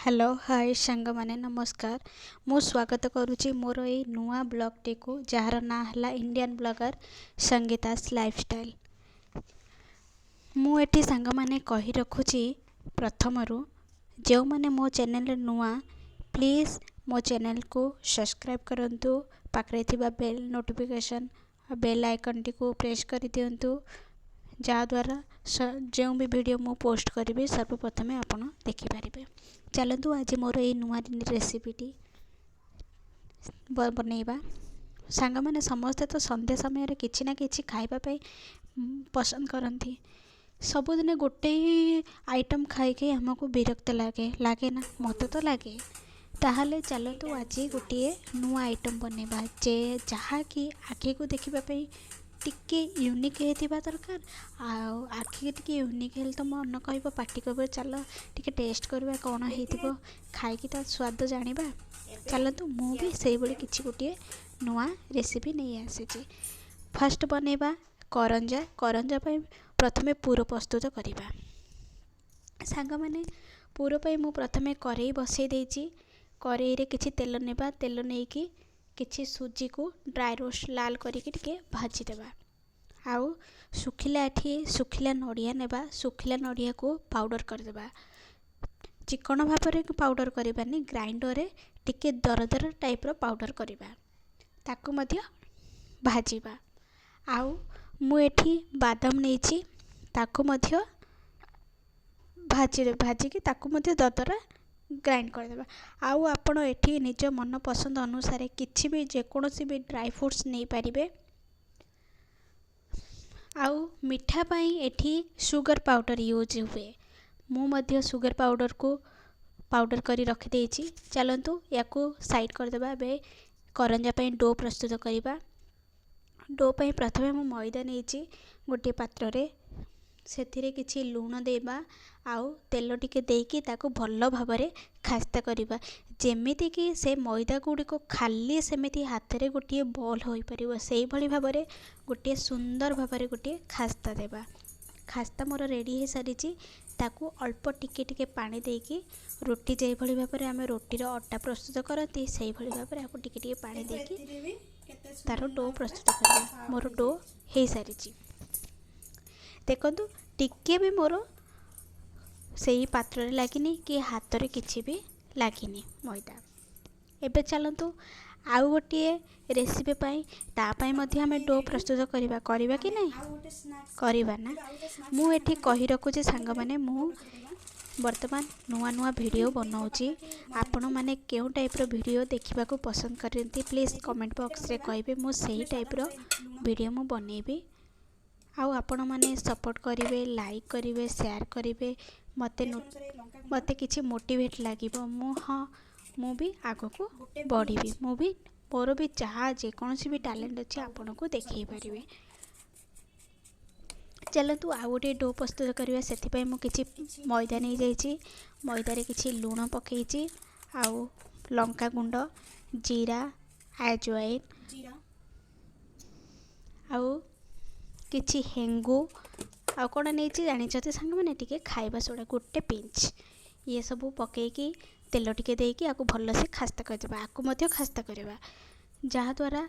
Hello, ହାଏ ସାଙ୍ଗମାନେ, ନମସ୍କାର। ମୁଁ ସ୍ୱାଗତ କରୁଛି ମୋର ଏଇ ନୂଆ ବ୍ଲଗ୍ଟିକୁ, ଯାହାର ନାଁ ହେଲା ଇଣ୍ଡିଆନ୍ ବ୍ଲଗର୍ ସଙ୍ଗୀତାସ୍ ଲାଇଫଷ୍ଟାଇଲ୍। ମୁଁ ଏଠି ସାଙ୍ଗମାନେ କହି ରଖୁଛି ପ୍ରଥମରୁ, ଯେଉଁମାନେ ମୋ ଚ୍ୟାନେଲ୍ରେ ନୂଆ, ପ୍ଲିଜ୍ ମୋ ଚ୍ୟାନେଲ୍କୁ ସବସ୍କ୍ରାଇବ୍ କରନ୍ତୁ, ପାଖରେ ଥିବା ବେଲ୍ ନୋଟିଫିକେସନ୍ ବେଲ୍ ଆଇକନ୍ଟିକୁ ପ୍ରେସ୍ କରିଦିଅନ୍ତୁ, ଯାହାଦ୍ୱାରା ଯେଉଁ ବି ଭିଡ଼ିଓ ମୁଁ ପୋଷ୍ଟ କରିବି ସର୍ବପ୍ରଥମେ ଆପଣ ଦେଖିପାରିବେ। ଚାଲନ୍ତୁ, ଆଜି ମୋର ଏଇ ନୂଆ ରେସିପିଟି ବନେଇବା। ସାଙ୍ଗମାନେ, ସମସ୍ତେ ତ ସନ୍ଧ୍ୟା ସମୟରେ କିଛି ନା କିଛି ଖାଇବା ପାଇଁ ପସନ୍ଦ କରନ୍ତି। ସବୁଦିନ ଗୋଟେ ହିଁ ଆଇଟମ୍ ଖାଇକି ଆମକୁ ବିରକ୍ତ ଲାଗେ, ଲାଗେ ନା? ମୋତେ ତ ଲାଗେ। ତାହେଲେ ଚାଲନ୍ତୁ, ଆଜି ଗୋଟିଏ ନୂଆ ଆଇଟମ୍ ବନେଇବା, ଯେ ଯାହାକି ଆଖିକୁ ଦେଖିବା ପାଇଁ ଟିକେ ୟୁନିକ୍ ହେଇଥିବା ଦରକାର। ଆଉ ଆଖିକି ଟିକେ ୟୁନିକ୍ ହେଲେ ତ ମନ କହିବ, ପାଟି କହିବ, ଚାଲ ଟିକେ ଟେଷ୍ଟ କରିବା, କ'ଣ ହେଇଥିବ, ଖାଇକି ତା ସ୍ୱାଦ ଜାଣିବା। ଚାଲନ୍ତୁ, ମୁଁ ବି ସେଇଭଳି କିଛି ଗୋଟିଏ ନୂଆ ରେସିପି ନେଇ ଆସିଛି। ଫାଷ୍ଟ ବନେଇବା କରଞ୍ଜା। କରଞ୍ଜା ପାଇଁ ପ୍ରଥମେ ପୁର ପ୍ରସ୍ତୁତ କରିବା। ସାଙ୍ଗମାନେ, ପୁର ପାଇଁ ମୁଁ ପ୍ରଥମେ କରେଇ ବସେଇ ଦେଇଛି। କରେଇରେ କିଛି ତେଲ ନେବା। ତେଲ ନେଇକି କିଛି ସୁଜିକୁ ଡ୍ରାଏ ରୋଷ୍ଟ ଲାଲ କରିକି ଟିକେ ଭାଜିଦେବା। ଆଉ ଶୁଖିଲା, ଏଠି ଶୁଖିଲା ନଡ଼ିଆ ନେବା। ଶୁଖିଲା ନଡ଼ିଆକୁ ପାଉଡ଼ର କରିଦେବା। ଚିକଣ ଭାବରେ ପାଉଡ଼ର କରିବାନି, ଗ୍ରାଇଣ୍ଡରରେ ଟିକେ ଦରଦର ଟାଇପ୍ର ପାଉଡ଼ର କରିବା। ତାକୁ ମଧ୍ୟ ଭାଜିବା। ଆଉ ମୁଁ ଏଠି ବାଦାମ ନେଇଛି, ତାକୁ ମଧ୍ୟ ଭାଜି ଭାଜିକି ତାକୁ ମଧ୍ୟ ଦରଦରା ଗ୍ରାଇଣ୍ଡ କରିଦେବା। ଆଉ ଆପଣ ଏଠି ନିଜ ମନ ପସନ୍ଦ ଅନୁସାରେ କିଛି ବି, ଯେକୌଣସି ବି ଡ୍ରାଏ ଫ୍ରୁଟ୍ସ ନେଇପାରିବେ। ଆଉ ମିଠା ପାଇଁ ଏଠି ସୁଗର ପାଉଡ଼ର ୟୁଜ୍ ହୁଏ। ମୁଁ ମଧ୍ୟ ସୁଗର ପାଉଡ଼ରକୁ ପାଉଡ଼ର କରି ରଖିଦେଇଛି। ଚାଲନ୍ତୁ, ୟାକୁ ସାଇଡ଼୍ କରିଦେବା। ଏବେ କରଞ୍ଜା ପାଇଁ do ପ୍ରସ୍ତୁତ କରିବା। Do ପାଇଁ ପ୍ରଥମେ ମୁଁ ମଇଦା ନେଇଛି ଗୋଟିଏ ପାତ୍ରରେ। ସେଥିରେ କିଛି ଲୁଣ ଦେବା ଆଉ ତେଲ ଟିକେ ଦେଇକି ତାକୁ ଭଲ ଭାବରେ ଖାସ୍ତା କରିବା, ଯେମିତିକି ସେ ମଇଦା ଗୁଡ଼ିକ ଖାଲି ସେମିତି ହାତରେ ଗୋଟିଏ ବଲ୍ ହୋଇପାରିବ, ସେଇଭଳି ଭାବରେ ଗୋଟିଏ ସୁନ୍ଦର ଭାବରେ ଗୋଟିଏ ଖାସ୍ତା ଦେବା। ଖାସ୍ତା ମୋର ରେଡ଼ି ହେଇସାରିଛି। ତାକୁ ଅଳ୍ପ ଟିକେ ଟିକେ ପାଣି ଦେଇକି, ରୁଟି ଯେଭଳି ଭାବରେ ଆମେ ରୁଟିର ଅଟା ପ୍ରସ୍ତୁତ କରନ୍ତି, ସେଇଭଳି ଭାବରେ ଆକୁ ଟିକେ ଟିକେ ପାଣି ଦେଇକି ତା'ର do ପ୍ରସ୍ତୁତ କରିବା। ମୋର do ହେଇସାରିଛି। ଦେଖନ୍ତୁ, ଟିକେ ବି ମୋର ସେଇ ପାତ୍ରରେ ଲାଗିନି କି ହାତରେ କିଛି ବି ଲାଗିନି ମଇଦା। ଏବେ ଚାଲନ୍ତୁ ଆଉ ଗୋଟିଏ ରେସିପି ପାଇଁ, ତା ପାଇଁ ମଧ୍ୟ ଆମେ do ପ୍ରସ୍ତୁତ କରିବା। କରିବା କି ନାହିଁ? କରିବା ନା? ମୁଁ ଏଠି କହି ରଖୁଛି ସାଙ୍ଗମାନେ, ମୁଁ ବର୍ତ୍ତମାନ ନୂଆ ନୂଆ ଭିଡ଼ିଓ ବନାଉଛି। ଆପଣମାନେ କେଉଁ ଟାଇପ୍ର ଭିଡ଼ିଓ ଦେଖିବାକୁ ପସନ୍ଦ କରନ୍ତି, ପ୍ଲିଜ୍ କମେଣ୍ଟ ବକ୍ସରେ କହିବେ। ମୁଁ ସେଇ ଟାଇପ୍ର ଭିଡ଼ିଓ ମୁଁ ବନେଇବି। ଆଉ ଆପଣମାନେ ସପୋର୍ଟ କରିବେ, ଲାଇକ୍ କରିବେ, ସେୟାର କରିବେ, ମୋତେ କିଛି ମୋଟିଭେଟ୍ ଲାଗିବ। ମୁଁ, ହଁ, ମୁଁ ବି ଆଗକୁ ବଢ଼ିବି। ମୁଁ ବି, ମୋର ବି ଯାହା ଯେକୌଣସି ବି ଟ୍ୟାଲେଣ୍ଟ ଅଛି, ଆପଣଙ୍କୁ ଦେଖାଇ ପାରିବି। ଚାଲନ୍ତୁ, ଆଉ ଗୋଟିଏ do ପ୍ରସ୍ତୁତ କରିବା। ସେଥିପାଇଁ ମୁଁ କିଛି ମଇଦା ନେଇଯାଇଛି। ମଇଦାରେ କିଛି ଲୁଣ ପକାଇଛି ଆଉ ଲଙ୍କା ଗୁଣ୍ଡ, ଜିରା, ଆଜୱାଇନ୍ ଆଉ କିଛି ହେଙ୍ଗୁ। ଆଉ କ'ଣ ନେଇଛି ଜାଣିଛନ୍ତି ସାଙ୍ଗମାନେ? ଟିକେ ଖାଇବା ସୋଡ଼ା ଗୋଟେ ପିଞ୍ଚ। ଇଏ ସବୁ ପକାଇକି, ତେଲ ଟିକେ ଦେଇକି ଆକୁ ଭଲସେ ଖାସ୍ତା କରିଦେବା। ଆକୁ ମଧ୍ୟ ଖାସ୍ତା କରିବା, ଯାହାଦ୍ୱାରା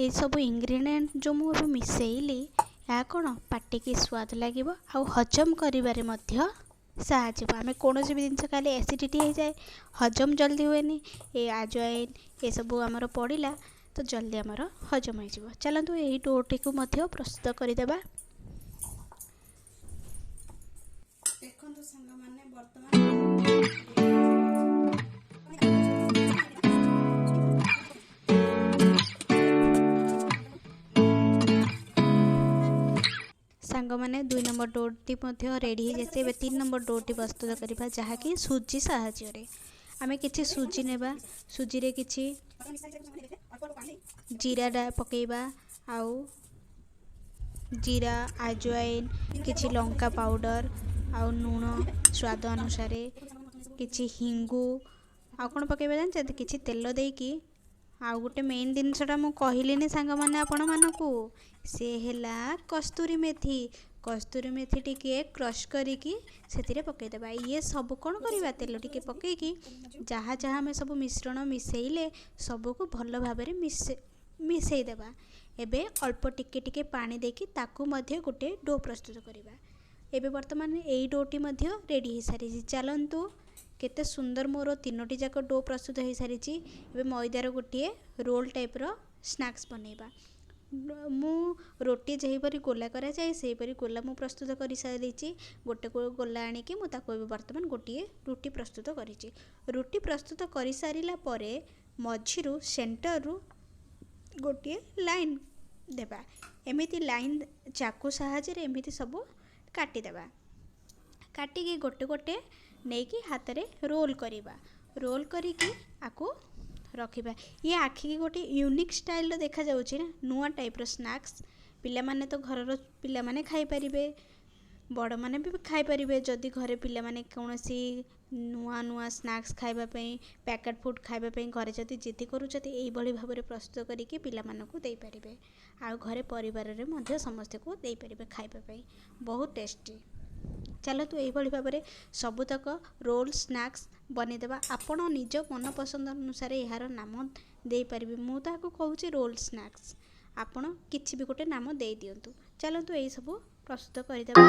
ଏସବୁ ଇନଗ୍ରିଡ଼ିଏଣ୍ଟ ଯେଉଁ ମୁଁ ଏବେ ମିଶାଇଲି, ଏହା କ'ଣ ପାଟିକି ସ୍ୱାଦ ଲାଗିବ ଆଉ ହଜମ କରିବାରେ ମଧ୍ୟ ସାହାଯ୍ୟ ହେବ। ଆମେ କୌଣସି ବି ଜିନିଷ ଖାଇଲେ ଏସିଡ଼ିଟି ହେଇଯାଏ, ହଜମ ଜଲ୍ଦି ହୁଏନି। ଏ ଆଜୱାଇନ୍ ଏସବୁ ଆମର ପଡ଼ିଲା ତ ଜଲ୍ଦି ଆମର ହଜମ ହେଇଯିବ। ଚାଲନ୍ତୁ, ଏହି ଡୋଟିକୁ ମଧ୍ୟ ପ୍ରସ୍ତୁତ କରିଦେବା। ଦେଖନ୍ତୁ ସାଙ୍ଗମାନେ, ବର୍ତ୍ତମାନ ସାଙ୍ଗମାନେ, 2 ନମ୍ବର ଡୋଟି ମଧ୍ୟ ରେଡ଼ି ହେଇଯାଇଛି। ଏବେ 3 ନମ୍ବର ଡୋଟି ପ୍ରସ୍ତୁତ କରିବା, ଯାହାକି ସୁଜି ସାହାଯ୍ୟରେ। ଆମେ କିଛି ସୁଜି ନେବା। ସୁଜିରେ କିଛି ଜିରାଟା ପକାଇବା ଆଉ ଜିରା, ଆଜୱାଇନ୍, କିଛି ଲଙ୍କା ପାଉଡ଼ର ଆଉ ଲୁଣ ସ୍ୱାଦ ଅନୁସାରେ, କିଛି ହିଙ୍ଗୁ। ଆଉ କ'ଣ ପକାଇବା ଜାଣିଛନ୍ତି? କିଛି ତେଲ ଦେଇକି ଆଉ ଗୋଟେ ମେନ୍ ଜିନିଷଟା ମୁଁ କହିଲିନି ସାଙ୍ଗମାନେ ଆପଣମାନଙ୍କୁ, ସେ ହେଲା କସ୍ତୁରୀ ମେଥି। କସ୍ତୁରୀ ମେଥି ଟିକେ କ୍ରସ୍ କରିକି ସେଥିରେ ପକାଇଦେବା। ଇଏ ସବୁ କ'ଣ କରିବା, ତେଲ ଟିକେ ପକାଇକି ଯାହା ଯାହା ଆମେ ସବୁ ମିଶ୍ରଣ ମିଶାଇଲେ ସବୁକୁ ଭଲ ଭାବରେ ମିଶାଇଦେବା। ଏବେ ଅଳ୍ପ ଟିକେ ଟିକେ ପାଣି ଦେଇକି ତାକୁ ମଧ୍ୟ ଗୋଟେ do ପ୍ରସ୍ତୁତ କରିବା। ଏବେ ବର୍ତ୍ତମାନ ଏଇ ଡୋଟି ମଧ୍ୟ ରେଡ଼ି ହୋଇସାରିଛି। ଚାଲନ୍ତୁ, କେତେ ସୁନ୍ଦର ମୋର ତିନୋଟି ଯାକ do ପ୍ରସ୍ତୁତ ହୋଇସାରିଛି। ଏବେ ମଇଦାର ଗୋଟିଏ ରୋଲ୍ ଟାଇପ୍ର ସ୍ନାକ୍ସ ବନେଇବା। ମୁଁ ରୋଟି ଯେହିପରି ଗୋଲା କରାଯାଏ ସେହିପରି ଗୋଲା ମୁଁ ପ୍ରସ୍ତୁତ କରିସାରିଛି। ଗୋଟେ ଗୋଲା ଆଣିକି ମୁଁ ତାକୁ ଏବେ ବର୍ତ୍ତମାନ ଗୋଟିଏ ରୁଟି ପ୍ରସ୍ତୁତ କରିଛି। ରୁଟି ପ୍ରସ୍ତୁତ କରିସାରିଲା ପରେ ମଝିରୁ ସେଣ୍ଟରରୁ ଗୋଟିଏ ଲାଇନ୍ ଦେବା। ଏମିତି ଲାଇନ୍ ଚାକୁ ସାହାଯ୍ୟରେ ଏମିତି ସବୁ କାଟିଦେବା। କାଟିକି ଗୋଟେ ଗୋଟେ ନେଇକି ହାତରେ ରୋଲ୍ କରିବା। ରୋଲ୍ କରିକି ଆକୁ ରଖିବା। ଇଏ ଆଖିକି ଗୋଟେ ୟୁନିକ୍ ଷ୍ଟାଇଲ୍ର ଦେଖାଯାଉଛି ନା, ନୂଆ ଟାଇପ୍ର ସ୍ନାକ୍ସ। ପିଲାମାନେ ତ ଘରର ପିଲାମାନେ ଖାଇପାରିବେ, ବଡ଼ମାନେ ବି ଖାଇପାରିବେ। ଯଦି ଘରେ ପିଲାମାନେ କୌଣସି ନୂଆ ନୂଆ ସ୍ନାକ୍ସ ଖାଇବା ପାଇଁ, ପ୍ୟାକେଟ୍ ଫୁଡ଼୍ ଖାଇବା ପାଇଁ ଘରେ ଯଦି ଜିଦି କରୁଛନ୍ତି, ଏଇଭଳି ଭାବରେ ପ୍ରସ୍ତୁତ କରିକି ପିଲାମାନଙ୍କୁ ଦେଇପାରିବେ, ଆଉ ଘରେ ପରିବାରରେ ମଧ୍ୟ ସମସ୍ତଙ୍କୁ ଦେଇପାରିବେ ଖାଇବା ପାଇଁ। ବହୁତ ଟେଷ୍ଟି। ଚାଲନ୍ତୁ, ଏଇଭଳି ଭାବରେ ସବୁତକ ରୋଲ୍ ସ୍ନାକ୍ସ ବନେଇଦେବା। ଆପଣ ନିଜ ମନ ପସନ୍ଦ ଅନୁସାରେ ଏହାର ନାମ ଦେଇପାରିବେ। ମୁଁ ତାହାକୁ କହୁଛି ରୋଲ୍ ସ୍ନାକ୍ସ, ଆପଣ କିଛି ବି ଗୋଟେ ନାମ ଦେଇଦିଅନ୍ତୁ। ଚାଲନ୍ତୁ, ଏଇସବୁ ପ୍ରସ୍ତୁତ କରିଦେବା।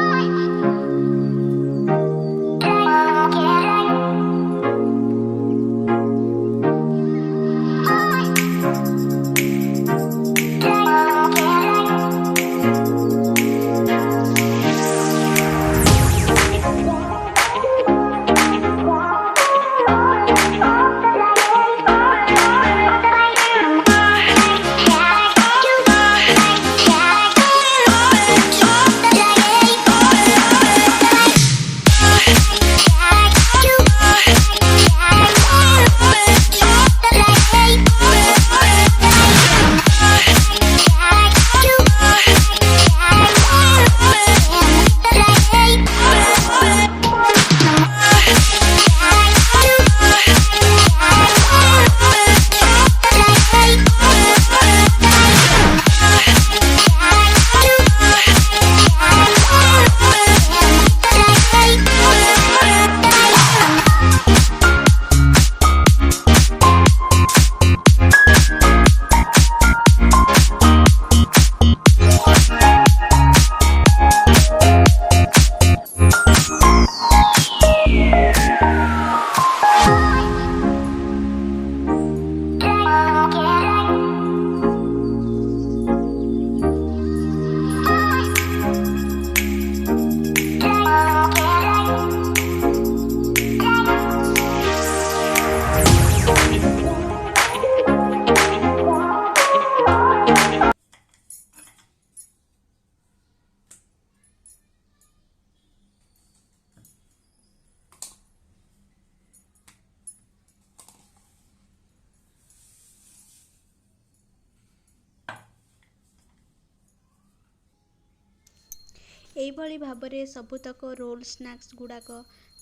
ଏଇଭଳି ଭାବରେ ସବୁତକ ରୋଲ୍ ସ୍ନାକ୍ସ ଗୁଡ଼ାକ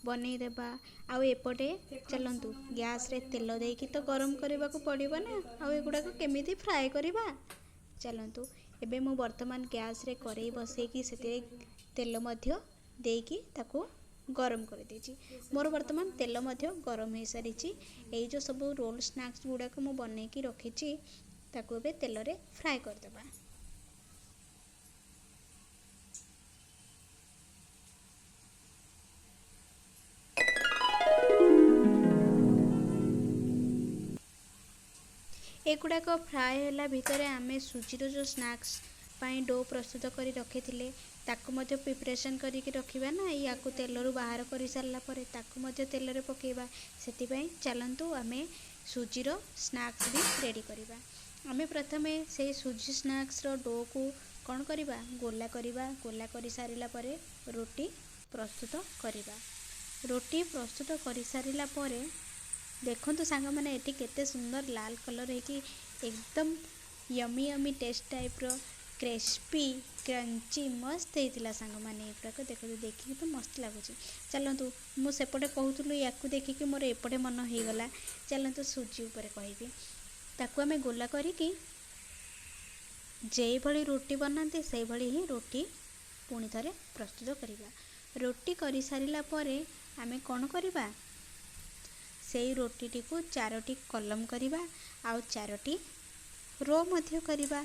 ବନେଇଦେବା। ଆଉ ଏପଟେ ଦେଖନ୍ତୁ ଚାଲନ୍ତୁ, ସାଙ୍ଗମାନେ, ଗ୍ୟାସ୍ରେ କରେଇ ତେଲ ମଧ୍ୟ ଦେଇକି ତ ତେଲ ଗରମ ବସେଇ କରିବାକୁ ଦେଇଛି। ପଡ଼ିବ ନା, ଏବେ ଆଉ ଗରମ ଏଗୁଡ଼ାକ ହେଇସାରିଲା କେମିତି ପରେ ଫ୍ରାଏ କରିବା? ଚାଲନ୍ତୁ, ଏବେ ମୁଁ ବର୍ତ୍ତମାନ ଗ୍ୟାସ୍ରେ ଫାଷ୍ଟ କରେଇ ଗୋଟେ ବସେଇକି ରଖିଦେଇଛି ସେଥିରେ ଏପରି ତେଲ ମଧ୍ୟ ଦେଇକି ତାକୁ ଗରମ କରିଦେଇଛି। ମୋର ହେଇସାରିଲା। ବର୍ତ୍ତମାନ ବର୍ତ୍ତମାନ ତେଲ ଏସବୁ ମଧ୍ୟ ଗରମ ହୋଇସାରିଛି। ପକାଇ ଦେଉଛି। ଏଇ ଯେଉଁ ସବୁ ରୋଲ୍ ସ୍ନାକ୍ସ ଗୁଡ଼ାକ ମୁଁ ବନେଇକି ରଖିଛି, ତାକୁ ଏବେ ତେଲରେ ଫ୍ରାଏ କରିଦେବା। ଏଗୁଡ଼ାକ ଫ୍ରାଏ ହେଲା ଭିତରେ ଆମେ ସୁଜିର ଯେଉଁ ସ୍ନାକ୍ସ ପାଇଁ do ପ୍ରସ୍ତୁତ କରି ରଖିଥିଲେ, ତାକୁ ମଧ୍ୟ ପ୍ରିପାରେସନ୍ କରିକି ରଖିବା ନା। ୟାକୁ ହେଇସାରିଲା। ତେଲରୁ ବାହାର କରିସାରିଲା ପରେ ତାକୁ ମଧ୍ୟ ତେଲରେ ପକାଇବା। ସେଥିପାଇଁ ଚାଲନ୍ତୁ, ଆମେ ସୁଜିର ସ୍ନାକ୍ସ ବି ରେଡ଼ି କରିବା। ଆମେ ପ୍ରଥମେ ସେଇ ସୁଜି ସ୍ନାକ୍ସର ଡୋକୁ କ'ଣ କରିବା? ଗୋଲା କରିବା। ଗୋଲା କରିସାରିଲା ପରେ ରୁଟି ପ୍ରସ୍ତୁତ କରିବା। ରୁଟି ପ୍ରସ୍ତୁତ କରିସାରିଲା ପରେ ଦେଖନ୍ତୁ ସାଙ୍ଗମାନେ, ଏଠି କେତେ ସୁନ୍ଦର ଲାଲ କଲର୍ ହେଇକି ଏକଦମ ୟମି ୟମି ଟେଷ୍ଟ ଟାଇପ୍ର କ୍ରିସ୍ପି କ୍ରଞ୍ଚି ମସ୍ତ ହେଇଥିଲା ସାଙ୍ଗମାନେ। ଏଗୁଡ଼ାକ ଦେଖନ୍ତୁ, ଦେଖିକି ତ ମସ୍ତ ଲାଗୁଛି। ଚାଲନ୍ତୁ, ମୁଁ ସେପଟେ କହୁଥିଲୁ, ୟାକୁ ଦେଖିକି ମୋର ଏପଟେ ମନ ହେଇଗଲା। ଚାଲନ୍ତୁ, ସୁଜି ଉପରେ କହିବି। ତାକୁ ଆମେ ଗୋଲା କରିକି ଯେଉଁଭଳି ରୁଟି ବନାନ୍ତି ସେଇଭଳି ହିଁ ରୁଟି ପୁଣି ଥରେ ପ୍ରସ୍ତୁତ କରିବା। ରୁଟି କରିସାରିଲା ପରେ ଆମେ କ'ଣ କରିବା? ସେଇ ରୁଟିଟିକୁ 4ଟି କଲମ କରିବା ଆଉ 4ଟି ରୋ ମଧ୍ୟ କରିବା।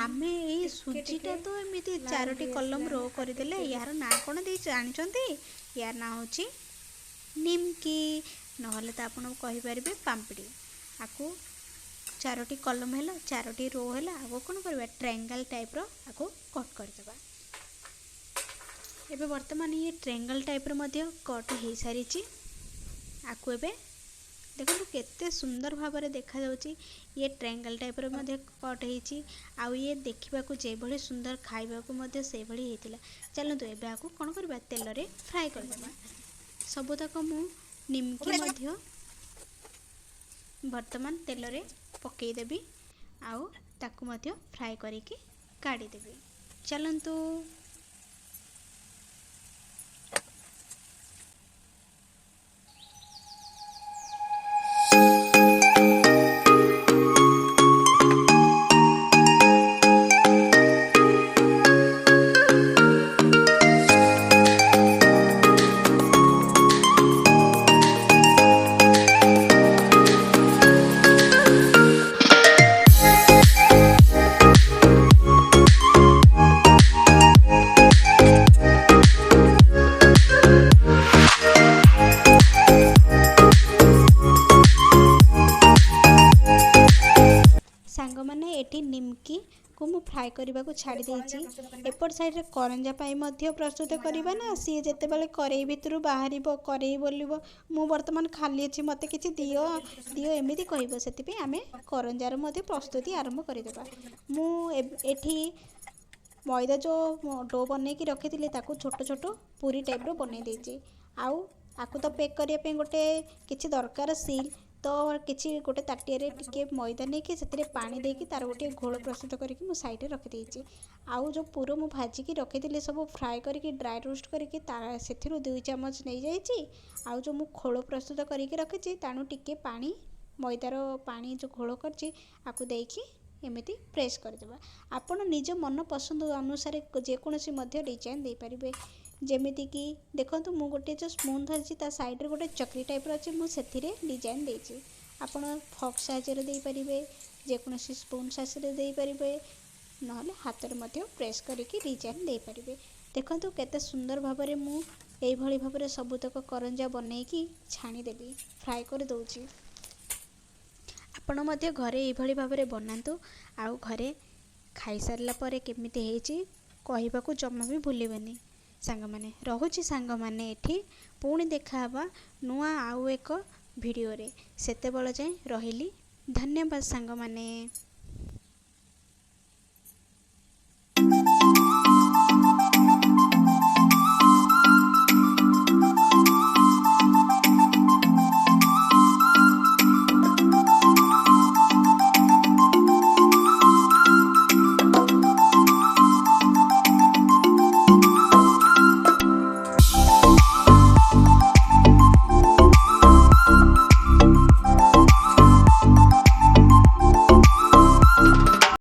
ଆମେ ଏଇ ସୁଜିଟା ତ ଏମିତି 4ଟି କଲମ ରୋ କରିଦେଲେ। ଏହାର ନାଁ କ'ଣ ଦେଇ ଜାଣିଛନ୍ତି? ୟାର ନାଁ ହେଉଛି ନିମକି, ନହେଲେ ତ ଆପଣ କହିପାରିବେ ପାମ୍ପିଡ଼ି। ଆକୁ 4ଟି କଲମ ହେଲା, 4ଟି ରୋ ହେଲା। ଆକୁ କ'ଣ କରିବା? ଟ୍ରାଙ୍ଗଲ୍ ଟାଇପ୍ର ଆକୁ କଟ୍ କରିଦେବା। ଏବେ ବର୍ତ୍ତମାନ ଇଏ ଟ୍ରାଙ୍ଗଲ୍ ଟାଇପ୍ର ମଧ୍ୟ କଟ୍ ହେଇସାରିଛି। ଆକୁ ଏବେ ଦେଖନ୍ତୁ, କେତେ ସୁନ୍ଦର ଭାବରେ ଦେଖାଯାଉଛି। ଇଏ ଟ୍ରାଙ୍ଗଲ୍ ଟାଇପ୍ର ମଧ୍ୟ କଟ୍ ହେଇଛି ଆଉ ଇଏ ଦେଖିବାକୁ ଯେଭଳି ସୁନ୍ଦର, ଖାଇବାକୁ ମଧ୍ୟ ସେଇଭଳି ହେଇଥିଲା। ଚାଲନ୍ତୁ, ଏବେ ଆକୁ କ'ଣ କରିବା? ତେଲରେ ଫ୍ରାଏ କରିଦେବା। ସବୁତକ ମୁଁ ନିମକି ମଧ୍ୟ ବର୍ତ୍ତମାନ ତେଲରେ ପକାଇଦେବି ଆଉ ତାକୁ ମଧ୍ୟ ଫ୍ରାଏ କରିକି କାଢ଼ିଦେବି। ଚାଲନ୍ତୁ। ସାଙ୍ଗମାନେ, ଏଠି ନିମକିକୁ ମୁଁ ଫ୍ରାଏ କରିବାକୁ ଛାଡ଼ି ଦେଇଛି। ଏପଟ ସାଇଡ଼୍ରେ କରଞ୍ଜା ପାଇଁ ମଧ୍ୟ ପ୍ରସ୍ତୁତ କରିବା ନା। ସିଏ ଯେତେବେଳେ କରେଇ ଭିତରୁ ବାହାରିବ, କରେଇ ବୋଲିବ, "ମୁଁ ବର୍ତ୍ତମାନ ଖାଲି ଅଛି, ମୋତେ କିଛି ଦିଅ ଦିଅ", ଏମିତି କହିବ। ସେଥିପାଇଁ ଆମେ କରଞ୍ଜାର ମଧ୍ୟ ପ୍ରସ୍ତୁତି ଆରମ୍ଭ କରିଦେବା। ମୁଁ ଏଠି ମଇଦା ଯେଉଁ do ବନେଇକି ରଖିଥିଲି, ତାକୁ ଛୋଟ ଛୋଟ ପୁରୀ ଟାଇପ୍ର ବନେଇ ଦେଇଛି। ଆଉ ଆକୁ ତ ପ୍ୟାକ୍ କରିବା ପାଇଁ ଗୋଟେ କିଛି ଦରକାର, ସିଲ୍ ତ କିଛି। ଗୋଟେ ତାଟିଆରେ ଟିକେ ମଇଦା ନେଇକି ସେଥିରେ ପାଣି ଦେଇକି ତା'ର ଗୋଟିଏ ଘୋଳ ପ୍ରସ୍ତୁତ କରିକି ମୁଁ ସାଇଡ଼୍ରେ ରଖିଦେଇଛି। ଆଉ ଯେଉଁ ପୁର ମୁଁ ଭାଜିକି ରଖିଥିଲି, ସବୁ ଫ୍ରାଏ କରିକି ଡ୍ରାଏ ରୋଷ୍ଟ କରିକି, ତା ସେଥିରୁ 2 ଚାମଚ ନେଇଯାଇଛି। ଆଉ ଯେଉଁ ମୁଁ ଖୋଳ ପ୍ରସ୍ତୁତ କରିକି ରଖିଛି, ତେଣୁ ଟିକେ ପାଣି, ମଇଦାର ପାଣି ଯେଉଁ ଘୋଳ କରିଛି, ଆକୁ ଦେଇକି ଏମିତି ପ୍ରେସ୍ କରିଦେବା। ଆପଣ ନିଜ ମନ ପସନ୍ଦ ଅନୁସାରେ ଯେକୌଣସି ମଧ୍ୟ ଡିଜାଇନ୍ ଦେଇପାରିବେ। ଯେମିତିକି ଦେଖନ୍ତୁ, ମୁଁ ଗୋଟିଏ ଯେଉଁ ସ୍ପୁନ୍ ଧରିଛି, ତା ସାଇଡ଼୍ରେ ଗୋଟେ ଚକ୍ରି ଟାଇପ୍ର ଅଛି, ମୁଁ ସେଥିରେ ଡିଜାଇନ୍ ଦେଇଛି। ଆପଣ ଫର୍କ ସାହାଯ୍ୟରେ ଦେଇପାରିବେ, ଯେକୌଣସି ସ୍ପୁନ୍ ସାହାଯ୍ୟରେ ଦେଇପାରିବେ, ନହେଲେ ହାତରେ ମଧ୍ୟ ପ୍ରେସ୍ କରିକି ଡିଜାଇନ୍ ଦେଇପାରିବେ। ଦେଖନ୍ତୁ, କେତେ ସୁନ୍ଦର ଭାବରେ ମୁଁ ଏଇଭଳି ଭାବରେ ସବୁତକ କରଞ୍ଜା ବନେଇକି ଛାଣିଦେବି, ଫ୍ରାଏ କରିଦେଉଛି। ଆପଣ ମଧ୍ୟ ଘରେ ଏଇଭଳି ଭାବରେ ବନାନ୍ତୁ ଆଉ ଘରେ ଖାଇସାରିଲା ପରେ କେମିତି ହେଇଛି କହିବାକୁ ଜମା ବି ଭୁଲିବେନି ସାଙ୍ଗମାନେ। ରହୁଛି ସାଙ୍ଗମାନେ ଏଠି, ପୁଣି ଦେଖାହେବା ନୂଆ ଆଉ ଏକ ଭିଡ଼ିଓରେ। ସେତେବେଳ ଯାଏଁ ରହିଲି। ଧନ୍ୟବାଦ ସାଙ୍ଗମାନେ।